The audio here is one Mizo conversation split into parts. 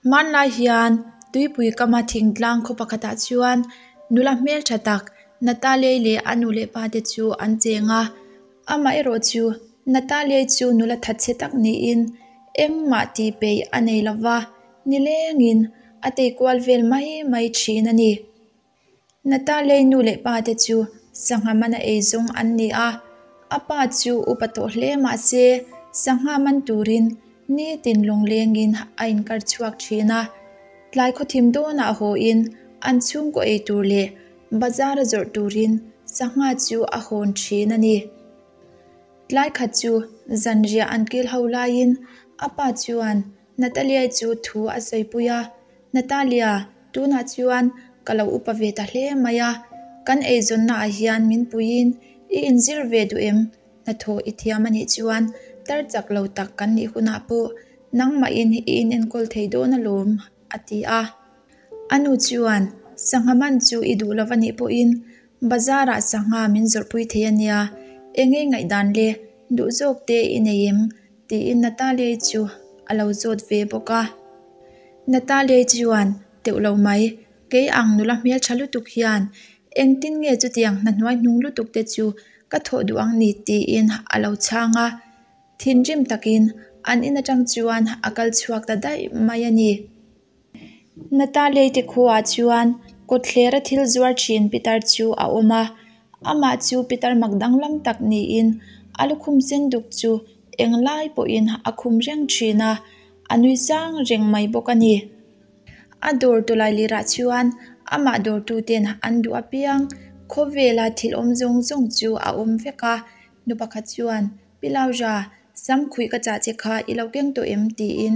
Hmanlai hian tuipui kama thingtlang khaw pakhatah chuan nula hmeltha tak Natalie leh a nu leh pa te chu an cheng a, amaherawh chu Natalie chu nula thatchhe tak niin engmah tih peih a nei lova, nilengin a tei kual vel mai mai thin a ni. Natalie nu leh pa te chu sangha mana ei zawng an ni a, a pa chu upa tawh hle mah se sangha man turin nitin lawnglengin a inkar chhuak thin a. Tlai khawthim dawnah hawiin an chhungkaw ei tur leh bazar a zawrh turin sangha chu a hawn thin a ni. Tlai khat chu zanriah an kil ho laiin a pa chuan Natalia chu thu a sawipui a, Natalia, tunah chuan ka lo upa ve ta hle mai a, kan eizawnna ah hian min puiin i inzir ve duh em? Hnathawh i thiam a nih chuan tar chak lo tak kan nih hunah pawh nangmahin i inenkawl thei dawn alawm, a ti a. A nu chuan, Sangha man chu i duh lo a nih pawhin bazar ah sangha min zawrhpui thei a nia, eng nge ngaihdan le, duh zawk te i nei em? Tiin Natalie chu a lo zawt ve bawk a. Natalie chuan, Teuh lo mai, kei ang nula hmeltha lutuk hian engtin nge chutiang hna hnuai hnung lutuk te chu ka thawh duh ang ni tiin a lo chhang a. Thinrim takin an in atang chuan a kal chhuak ta daih mai a ni. Natalie te khuaah chuan kawtthlera thil zuar thin pitar chu a awm a, amah chu pitar mak danglam tak niin a lukhum sen duk chu englai pawhin a khum reng thin a, a nui sang reng mai bawk a ni. A dawr tawlai lirah chuan amah dawrtuten an duh apiang khawvela thil awm zawng zawng chu a awm vek a, nu pakhat chuan Pi Lauja, Sam khuih ka chah che kha i lo keng tawh em? tiin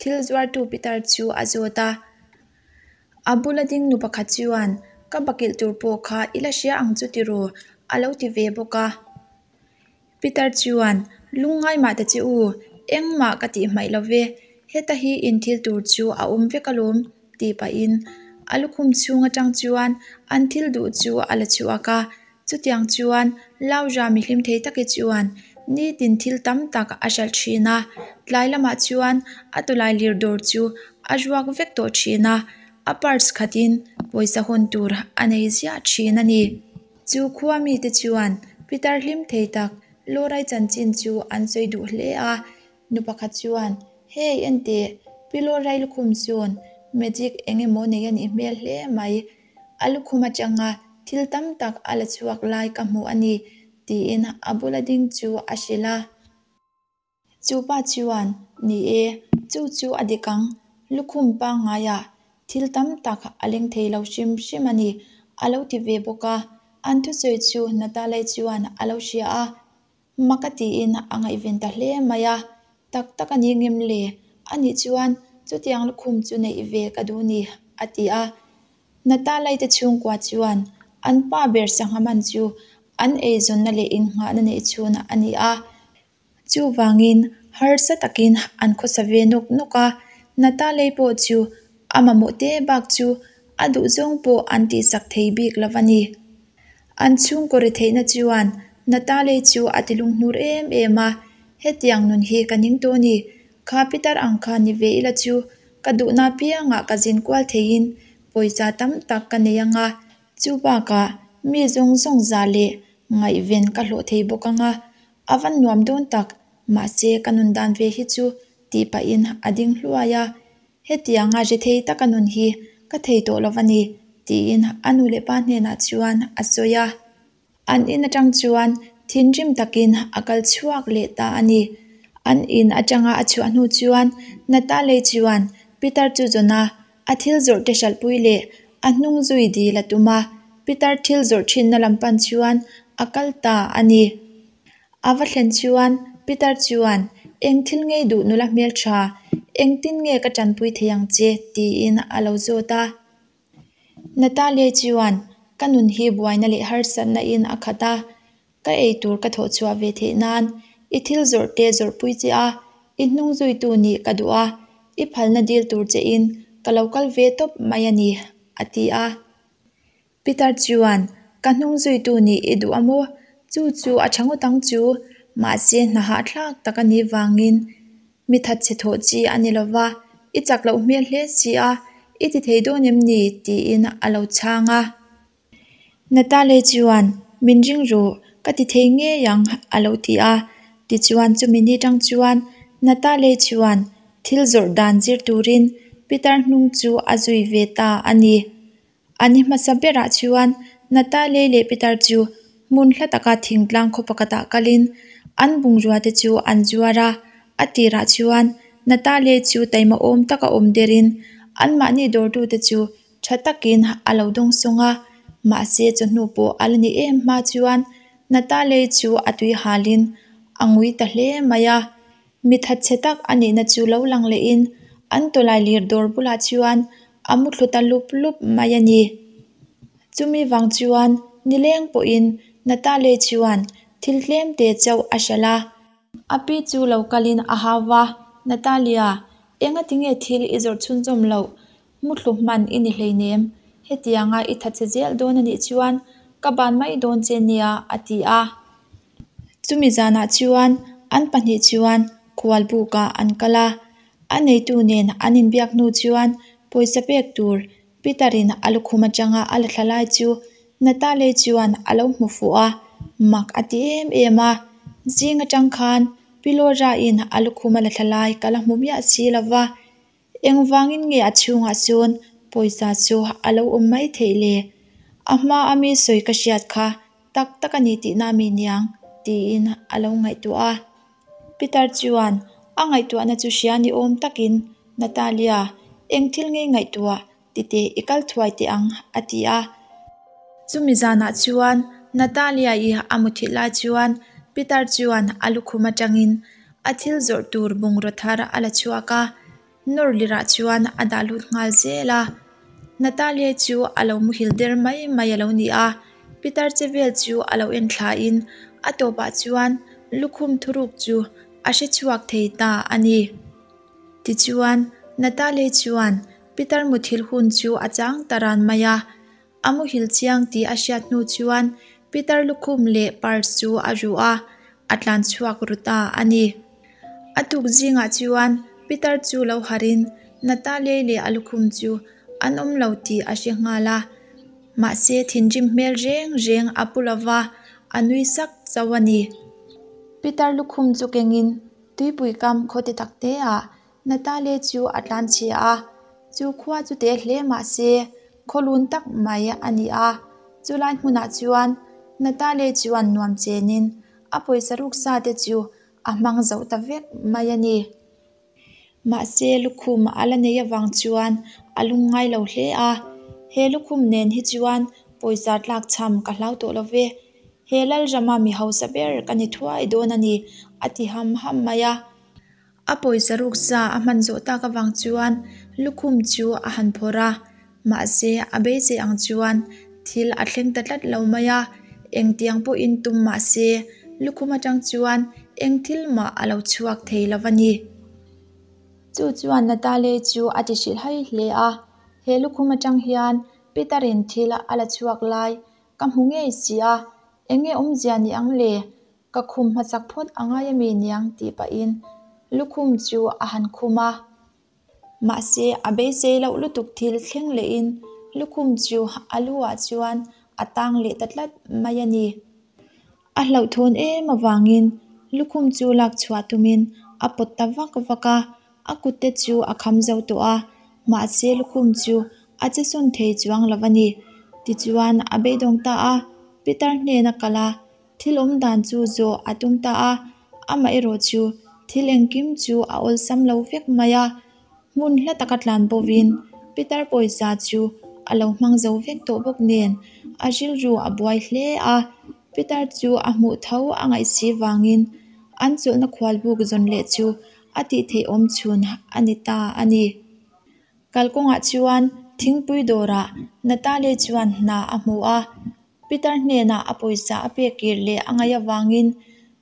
thil zuartu pitar chu a zawt a. A bula ding nu pakhat chuan, Ka bakilh tur pawh kha i la hria ang chu tiraw? a lo ti ve bawk a. Pitar chuan, Lungngai mah ta che u, engmah ka tih hmaih lo ve, heta hi in thil tur chu a awm vek alawm, tih pahin a lukhum chhung atang chuan an thil duh chu a la chhuak a. Chutiang chuan Laura mi hlim thei taki chuan nitin thil tam tak a hralh thin a, tlai lamah chuan a tawlai lir dawr chu a ruak vek tawh thin a, a purse khatin pawisa hawn tur a nei ziah thin a ni. Chu khua mite chuan Peter hlim thei tak Laura-i chanchin chu an sawi duh hle a, nu pakhat chuan, Hey enteh, Pi Laura-i lukhum chuan magic eng emaw nei a nih hmel hle mai. A lukhum atanga thil tam tak a la chhuak lai ka hmu a ni, tiin a bula ding chu a hrilh a. Chu pa chuan, Ni e, chu chu a dik ang, lukhum pangngaiah thil tam tak a leng thei lo hrim hrim a ni, a lo ti ve bawk a. An thusawi chu Natalie chuan a lo hria a. Mak a tiin a ngaihven ta hle mai a, Tak tak a ni ngem le? Anih chuan chutiang lukhum chu neih ve ka duh ni, a ti a. Natalai te chhungkua chuan an pa ber sangha man chu an eizawnna leh innghahna neih chhun a ni a. Chuvangin harsa takin an khawsa ve nawk nawk a, Natalei pawh chu a mamawh te bak chu a duhzawng pawh an tihsak thei bik lo a ni. An chhungkaw ri theihna chuan Natalie chu a ti lunghnur em em a, Hetiang nun hi ka ning tawh ni, kha pitar ang kha ni ve ila chu ka duhna piangah ka zin kual theiin pawisa tam tak ka nei ang a, chu bakah mi zawng zawng za leh ngaihven ka hlawh thei bawk ang a, a van nuam dawn tak, mahse ka nun dan ve hi chu tih pahin a ding hluai a. Hetianga ri thei taka nun hi ka thei tawh lo a ni, tiin a nu leh pa hnenah chuan a sawi a. An in atang chuan thinrim takin a kal chhuak leh ta a ni. An in atanga a chhuah hnu chuan Natalie chuan Peter chu zawn a, a thil zawrh te hralhpui leh a hnung zui dil a tum a, Peter thil zawrh thinna lam pan chuan a kal ta a ni. A va thlen chuan Peter chuan, Eng thil ngei duh nula hmeltha, engtin nge ka tanpui thei ang che? tiin a lo zawt a. Natalia chuan, Ka nun hi buaina leh harsatna in a khat a, ka ei tur ka thawh chhuah ve theih nan i thil zawrh te zawrhpui che a, i hnung zuitu nih ka duh a, i phalna dil tur che in ka lo kal ve tawp mai a ni, a ti a. Peter chuan, Ka hnung zuitu nih i duh a maw? Chu chu a tha ngawt ang chu. Mahse hna hahthlak tak a nih vangin mi thatchhe thawh chi a ni lo va. I chak loh hmel hle si a, i ti thei dawn em ni? tiin a lo chhang a. Natalie chuan, Min ring rawh, ka ti thei ngei ang, a lo ti a. Tichuan chumi ni tang chuan Natalie chuan thil zawrh dan zir turin Peter hnung chu a zui ve ta a ni. A ni hmasa berah chuan Natalie leh Peter chu hmun hla taka thingtlang khaw pakhatah kalin an bungrua te chu an zuar a. A tirah chuan Natalie chu taima awm taka awm derin anmahni dawrtute chu tha takin a lo dawng sawng a. Mahse chawhnu pawh a la ni em hma chuan Natalie chu a tui halin a ngui ta hle mai a. Mi thatchhe tak a nihna chu lo lang lehin an tawlailir dawr bulah chuan a muthlu ta lup lup mai a ni. Chumi vang chuan nileng pawhin Natalie chuan thil tlem te chauh a hralh a. A pi chu lo kalin a hau va, Natalia, enga tinge thil i zawrh chhunzawm loh? Muthlu hman i ni hleinem. Hetianga i thatchhe zel dawn a nih chuan ka ban mai dawn che nia, a ti a. Chumi zanah chuan an pahnih chuan khualbukah an kal a. A neitu nen an inbiak hnu chuan pawisa pek tur Peter-in a lukhum atanga a la thla lai chu Natalie chuan a lo hmu fuh a, mak a ti em em a. Zing atang khan Pi Laura-in a lukhum a la thla lai ka la hmu miah si lo va, engvangin nge a chhungah sawn pawisa chu a lo awm mai theih le? A hma a mi sawi ka hriat kha tak tak a ni tihna mi niang tiin a lo ngaihtuah a. Peter chuan a ngaihtuahna chu hria ni awm takin, Natalia, eng thil ngei ngaihtuah titeh i kal thuai teh ang, a ti a. Chumi zanah chuan Natalia-i a muthilh lai chuan Peter chuan a lukhum atangin a thil zawrh tur bungraw thar a la chhuak a. Nawr lirah chuan a dah lut nghal zel a, Natalia chu a lo muhil der mai mai a lo ni a, Peter che vel chu a lo en thlain a tawpah chuan lukhum thuruk chu a hre chhuak thei ta a ni. Tichuan, Natalia chuan Peter muthilh hun chu a chang ta ran mai a, A muhil chiang tih a hriat hnu chuan Peter lukhum leh purse chu a ruh a, a tlan chhuak ru ta a ni. A tuk zingah chuan Peter chu lo harhin Natalie leh a lukhum chu an awm lo tih a hre nghal a. Mahse thinrim hmel reng reng a pu lova, a nui sak chauh a ni. Peter lukhum chu kengin tuipui kam khaw te tak te ah Natalie chu a tlan chhia a, chu khua chu te hle mah se khawlun tak mai a ni a. Chulai hmunah chuan Natalie chuan nuam chenin a pawisa ruksa te chu a hmang zoh ta vek mai a ni. Mahse lukhum a la nei avang chuan a lungngai lo hle a, He lukhum nen hi chuan pawisa tlak chham ka hlau tawh lo ve. He Lalrama mi hausa ber ka ni thuai dawn a ni, a ti ham ham mai a. A pawisa ruk sa a hman zawh tak avang chuan lukhum chu a han phawrh a, mahse a beisei ang chuan thil a thleng ta tlat lo mai a, engtiang pawhin tum mahse lukhum atang chuan eng thil mah a lo chhuak thei lo a ni. Chu chuan Natalie chu a ti hrilh hai hle a, he lukhum atang hian Peter-in thil a la chhuak lai ka hmu ngei si a, eng nge awmzia ni ang le? Ka khum hmasak phawt a ngai ami niang tih pahin lukhum chu a han khum a. Mahse a beisei loh lutuk thil thleng lehin lukhum chu a lu ah chuan a tang leh ta tlat mai a ni. A hlauhthawn em avangin lukhum chu lak chhuah tumin a pawt ta vak vak a, a kut te chu a kham zo tawh a, mahse lukhum chu a che sawn thei chuang lo a ni. Tichuan a beidawng ta a, Peter hnena kal a. Thil awm dan chu zawh a tum ta a, amaherawh chu thil engkim chu a awlsam lo vek mai a. Hmun hla taka tlan bovin Peter pawisa chu a lo hmang zo vek tawh bawk nen a rilru a buai hle a. Peter chu a hmuh tho a ngaihsi vangin an chawlhna khualbuk zawn leh chu a tih theih awm chhun a ni ta a ni. Kalkawngah chuan thingpui dawrah Natalie chuan hna a hmu a. Peter hnenah a pawisa a pek kir leh a ngaih avangin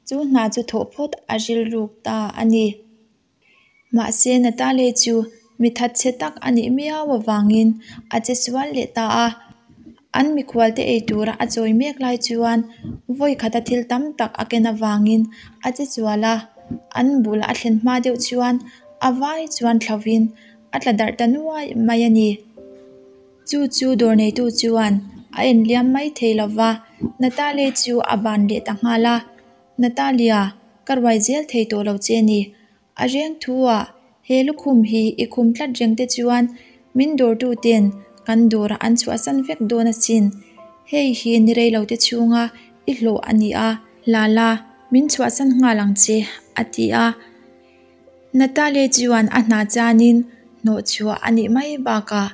chu hna chu thawh phawt a rilruk ta a ni. Mahse Natalie chu mi thatchhe tak a nih miau avangin a che sual leh ta a. An mikhualte ei tura a chawi mek lai chuan vawi khata thil tam tak a ken avangin a che sual a. An bul a thlen hma deuh chuan a vai chuan thlovin a tla darh ta nuai mai a ni. Chu chu dawr neitu chuan a en liam mai thei lo va, Natalia chu a ban leh ta nghal a. Natalia, ka ruai zel thei tawh lo che ni. A reng thu ah he lukhum hi i khum tlat reng te chuan min dawrtu ten kan dawr an chhuahsan vek dawn asin. Hei hi ni rei lo te chhunga i hlawh a ni a. Lala, min chhuahsan nghal ang che, a ti a. Natalia chuan a hna chanin hnawhchhuah a nih mai bakah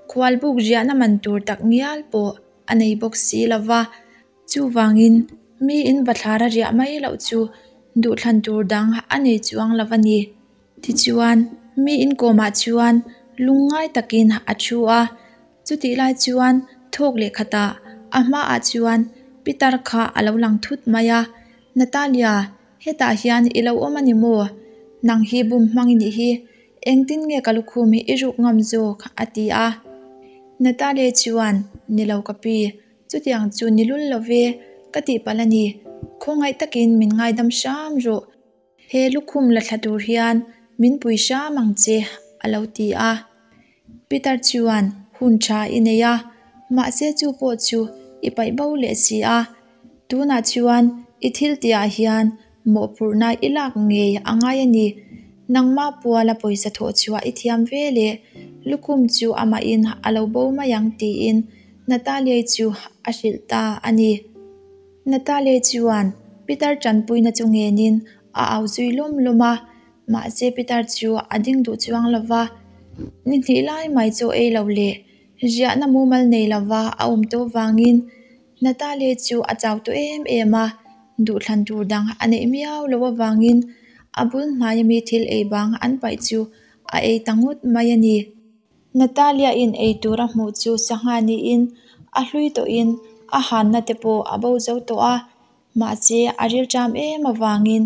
khualbuk riahna man tur tak ngial pawh a nei bawk si lo va. Chuvangin mi in bathlar a riah mai loh chu duhthlan tur dang a nei chuang lo a ni. Tichuan mi inkawmah chuan lungngai takin a thu a. Chutih lai chuan thawk leh khatah a hmaah chuan Pitar kha a lo lang thut mai a, Natalia, hetah hian i lo awm a ni maw? Nang hi bum hmang i nih hi, engtin nge ka lukhum hi i ruk ngam zawk? a ti a. Natalia chuan, Ni lo ka pi, chutiang chu ni lul lo ve, ka tihpalh a ni, khawngaih takin min ngaidam hram rawh. He lukhum la thla tur hian min pui hram ang che, a lo ti a. Peter chuan hun tha i nei a, mahse chu pawh chu i paih bo leh si a. Tunah chuan i thil tihah hian mawhphurhna i lak ngei a ngai a ni. Nangmah puala pawisa thawh chhuah i thiam ve leh lukhum chu amahin a lo bo mai ang tiin Natalia chu a hrilh ta a ni. Natalia chuan Peter tanpuina chu ngenin a au zui lawm lawm a, mahse Peter chu a ding duh chuang lo va. Ni hnih lai mai chaw ei lo leh riahna mumal nei lova a awm tawh vangin Natalia chu a chau tawh em em a, duhthlan tur dang a neih miau loh avangin a bul hnaia mi thil ei bang an paih chu a ei ta ngawt mai a ni. Natalia in ei tur a hmuh chu sangha niin a hlui tawhin a hanna te pawh a bo zo tawh a, mahse a rilṭam em avangin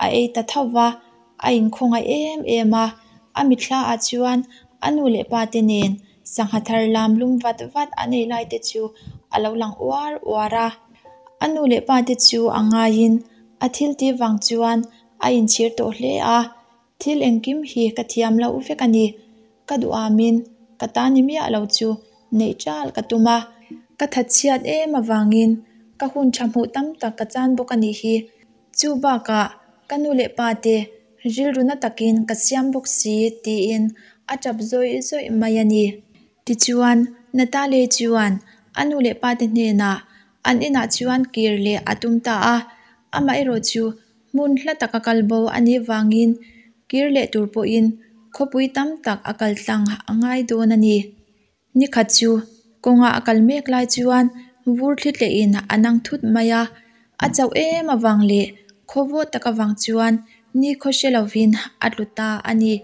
a ei ta tho va, a inkhawngaih em em a, a mitthla ah chuan a nu leh pa te nen sangha thar lam lum vat vat an ei lai te chu a lo lang uar uar a. A nu leh pa te chu a ngaiin a thil tih vang chuan a inchhir tawh hle a. Thil engkim hi ka thiam loh vek a ni. Ka duhamin ka ta ni miah lo chu neih ṭal ka tum a. Ka thatchhiat em avangin ka hun ṭha hmuh tam tak ka chan bawk a nih hi. Chu bakah ka nu leh pa te rilru na takin ka siam bawk si tiin a ṭap zawih zawih mai a ni. Tichuan, Natalie chuan a nu leh pa te hnenah an inah chuan kir leh a tum ta a. Amaherawhchu Hmun hla taka kal bo a nih vangin kir leh tur pawhin khawpui tam tak a kal tlang a ngai dawn a ni. Nikhat chu kawnga a kal mek lai chuan vur thli tlehin a nang thut mai a, a chauh em avang leh khaw vawt tak avang chuan nikhaw hre lovin a tlu ta a ni.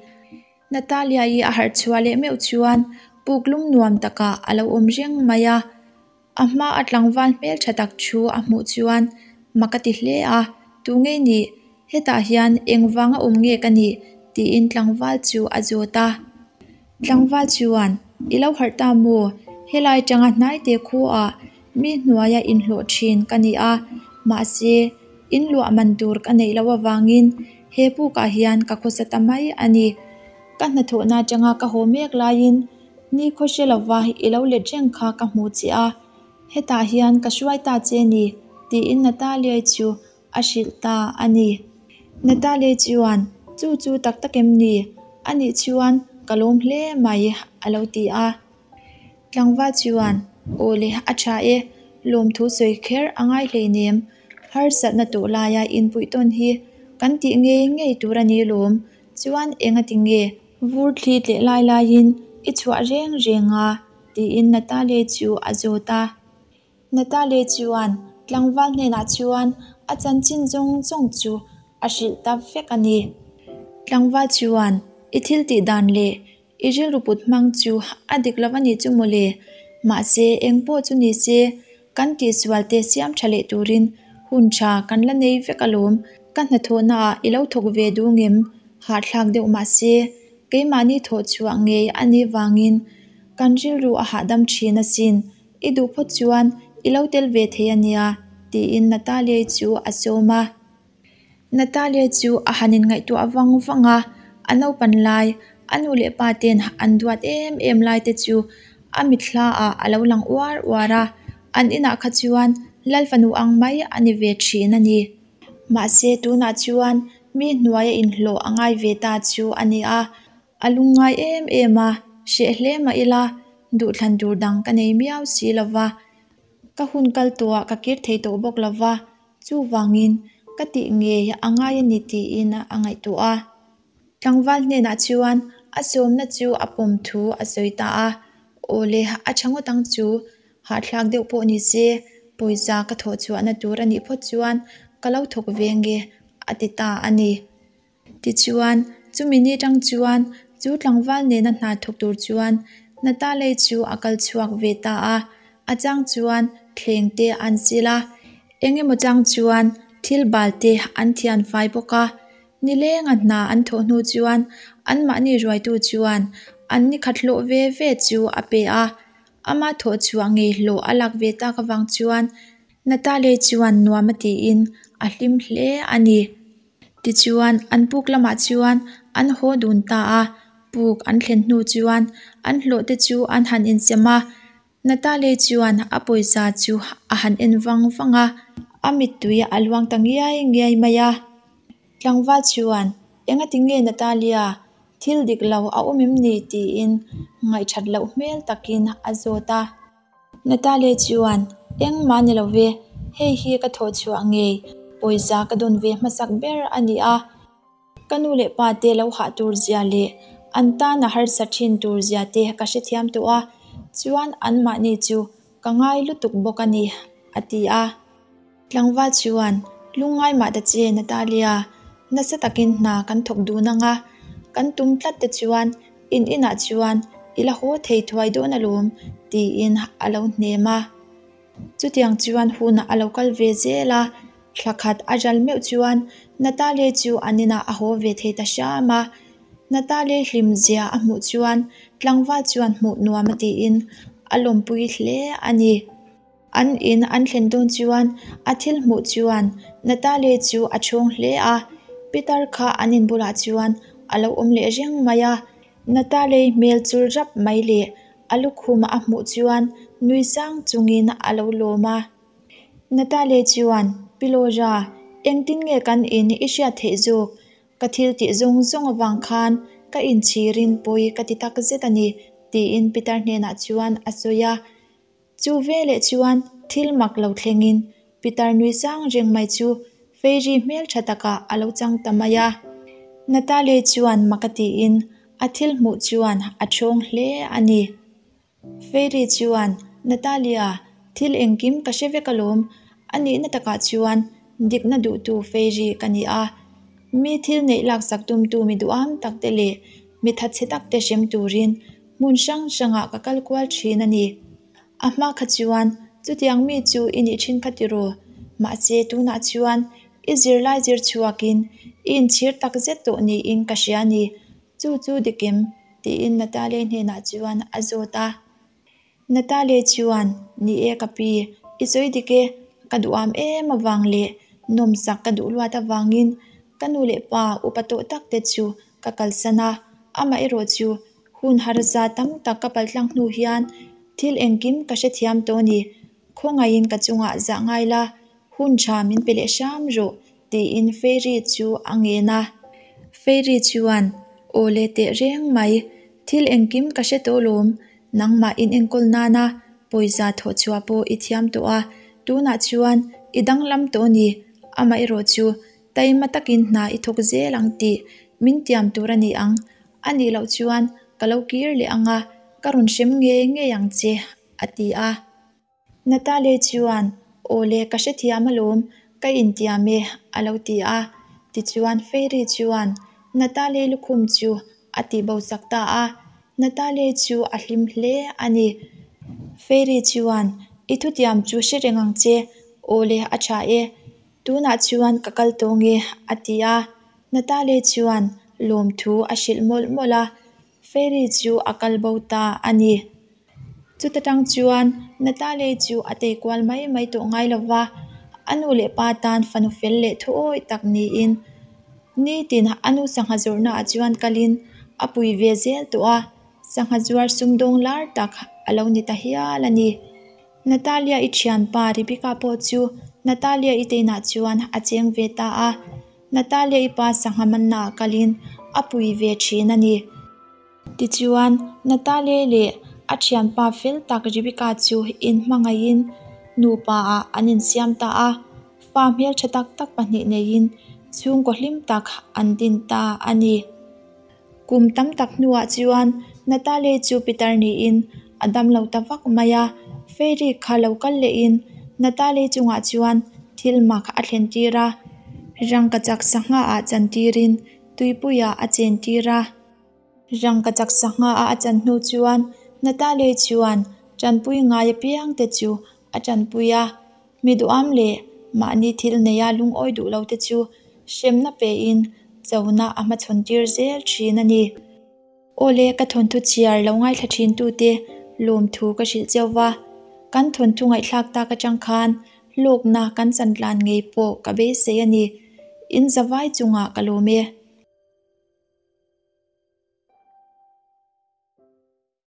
Natalia-i a harh chhuah leh meuh chuan puk lum nuam takah a lo awm reng mai a. A hma a tlangval hmeltha tak thu a hmuh chuan mak a ti hle a, Tu ngei nih? Hetah hian engvanga awm nge ka nih? tiin tlangval chu a zawt a. Tlangval chuan, I lo harh ta maw? Helai tanga hnaite khuaah mi hnuaia inhlawh thin ka ni a, mahse in luah man tur ka neih loh avangin he pukah hian ka khawsa ta mai a ni. Ka hnathawhna atanga ka haw mek laiin Ni khaw hre lova i lo let reng kha ka hmu che a, hetah hian ka hruai ta che ni, tiin Natalia chu a hrilh ta a ni. Natalia chuan, Chu chu tak tak em ni? Anih chuan ka lawm hle mai, a lo ti a. Tlangval chuan, Aw le, a tha e, lawmthu sawi kher a ngai hleinem, harsatna tawh laia inpuih tawn hi kan tih ngei ngei tur a ni lawm, chuan engati nge? Vur thli tleh lai laiin i chhuah reng reng a, tiin Natalie chu a zawt a. Natalie chuan tlangval hnenah chuan a chanchin zawng zawng chu a hrilh ta vek a ni. Tlangval chuan i thil tih dan leh i rilru put hmang chu a dik lo a nih chu mawle, mahse eng pawh chu ni se Kan tihsual te siam tha leh turin hun tha kan la nei vek alawm. Ka hnathawhna ah i lo thawk ve duh ngem? Hahthlak deuh mahse, keimahni thawh chhuah ngei a nih vangin kan rilru a hahdam thin asin. I duh phawt chuan i lo tel ve thei a nia, tiin Natalia-i chu a sawm a. Natalia chu a han inngaihtuah vang vang a, a naupan lai. A nu leh pa ten an duat em em lai te chu a mitthla ah a lo lang uar uar a, an inah kha chuan Lal fanu ang mai a ni ve thin a ni. Mahse tunah chuan mi hnuaia inhlawh a ngai ve ta chu a ni a, a lungngai em em a, hreh hle mah ila duhthlan tur dang ka nei miau si lo va, ka hun kal tawhah ka kir thei tawh bawk lo va, chuvangin ka tih ngei a ngai a ni tiin a ngaihtuah a. Tlangval hnenah chuan a sawmna chu a pawm thu a sawi ta a, Aw le, a tha ngawt ang chu, hahthlak deuh pawh ni se, pawisa ka thawh chhuahna tur a nih phawt chuan ka lo thawk ve nge, a ti ta a ni. Tichuan, chumi ni tang chuan chu tlangval nena hna thawk tur chuan Natalie chu a kal chhuak ve ta a, a chang chuan thleng te an sil a, eng emaw chang chuan thil bal te an thian fai bawk a. Nilenga hna an thawh hnu chuan anmahni ruaitu chuan an ni khat hlawh ve ve chu a pe a, ama thawh chhuah ngei hlawh a lak ve tak avang chuan Natalie chuan nuam a tiin a hlim hle a ni. Tichuan an puk lamah chuan an haw dun ta a, puk an thlen hnu chuan an hlawh te chu an han insem a, Natalie chuan a pawisa chu a han en vang vang a, a mittui a luang ta ngiai ngiai mai a. Tlangval chuan, Engati nge Natalia, thil dik lo a awm em ni? tiin ngaihthat loh hmel takin a zawt a. Natalia chuan, Engmah ni lo ve, hei hi ka thawh chhuah ngei, pawisa ka dawn ve hmasak ber a ni a. Ka nu leh pa te lo hah tur zia leh an tan a harsa thin tur zia te ka hrethiam tawh a, chuan anmahni chu ka ngai lutuk bawk a ni, a ti a. Tlangval chuan, Lungngai mah ta che Natalia, nasa takin hna kan thawk dun ang a, kan tum tlat te chuan in inah chuan i la haw thei thuai dawn alawm, tiin a lo hnem a. Chutiang chuan hun a lo kal ve zel a, thla khat a ral meuh chuan Natalia chu an inah a haw ve thei ta hram a. Natalia hlim zia a hmuh chuan tlangval chuan hmuh nuam a tiin a lawmpui hle a ni. An in an thlen dawn chuan a thil hmuh chuan Natalie chu a chhawng hle a, Peter kha an in bulah chuan a lo awm leh reng mai a. Natalie hmel chul rap mai leh a lukhum a hmuh chuan nui sang chungin a lo lawm a. Natalie chuan, Pi Laura, engtin nge kan in i hriat theih zawk? Ka thil tih zawng zawng avang khan ka inchhirin pawi ka ti tak zet a ni, tiin Peter hnenah chuan a sawi a. Chu veleh chuan thil mak lo thlengin Peter nui sang reng mai chu Fairy hmeltha takah a lo chang ta mai a. Natalie chuan mak a tiin a thil hmuh chuan a thawng hle a ni. Fairy chuan, Natalia, thil engkim ka hre vek alawm, a nihna takah chuan dikna duhtu Fairy ka ni a. Mi thil neih laksak tumtu mi duham takte leh mi thatchhe takte hrem turin Hmun hrang hrangah ka kal kual thin a ni. A hma kha chuan chutiang mi chu i nih thin kha tiraw? Mahse tunah chuan i zirlai zir chhuakin i inchhir tak zet tawh niin ka hria a ni. Chu chu dik em? tiin Natalie hnenah chuan a zawt a. Natalie chuan, Ni e ka pi, i sawi dik e, ka duham em avang leh nawmsak ka duh luat avangin ka nu leh pa upa tawh tak te chu ka kalsan a, amaherawh chu Hun harsa tam tak ka paltlang hnu hian thil engkim ka hrethiam tawh a ni. Khawngaihin ka chungah zah ngai la, hun tha min pe leh hram rawh, tiin Fairy chu a ngen a. Fairy chuan, Aw le teh reng mai, thil engkim ka hre tawh lawm, nangmah in enkawl nana pawisa thawh chhuah pawh i thiam tawh a, tunah chuan i danglam tawh a ni, amaherawh chu taima takin hna i thawk zel ang tih min tiam tur a ni ang, A nih loh chuan ka lo kir leh ang a, ka rawn hrem ngei ngei ang che, a ti a. Natalie chuan, Aw le, ka hrethiam alawm, ka intiam e, a lo ti a. Tichuan Fairy chuan Natalie lukhum chu a tihbo sak ta a, Natalie chu a hlim hle a ni. Fairy chuan, I thutiam chu hre reng ang che, aw le, a tha e, tunah chuan ka kal tawh nge, a ti a. Natalie chuan lawmthu a hrilh mawlh mawlh a, Fairy chu a kal bo ta a ni. Chuta tang chuan Natalie chu a tei kual mai mai tawh ngai lo va, a nu leh pa tan fanu fel leh thuawi tak niin nitin a nu sangha zawrhnaah chuan kalin A pui ve zel tawh a, sangha zuar sumdawng lar tak a lo ni ta hial a ni. Natalia-i thianpa Rebecca pawh chu Natalia-i te inah chuan a cheng ve ta a, Natalia-i pa sangha mannaah kalin a pui ve thin a ni. Tichuan, Natalia-i leh a thianpa fel tak Rebecca chu inhmangaihin nupa ah an insiam ta a, fa hmeltha tak tak pahnih neiin chhungkaw hlim tak an din ta a ni. Kum tam tak hnuah chuan Natalie chu pitar niin a dam lo ta vak mai a, Fairy kha lo kal lehin Natalie chungah chuan thil mak a thlen tir a, rangkachak sangha ah chan tirin tuipuiah a chen tir a. Rangkachak sangha a a chan hnu chuan Natalie chuan tanpui ngai apiang te chu a tanpui a, mi duham leh mahni thil neia lungawi duh lo te chu hremna pein chona a hmachhawn tir zel thin a ni. Awle ka thawnthu chhiar lo ngaithla thin tute lawmthu ka hrilh cheu va, kan thawnthu ngaihthlak tak atang khan hlawkna kan chan tlan ngei pawh ka beisei a ni. In zavai chungah ka lawm e.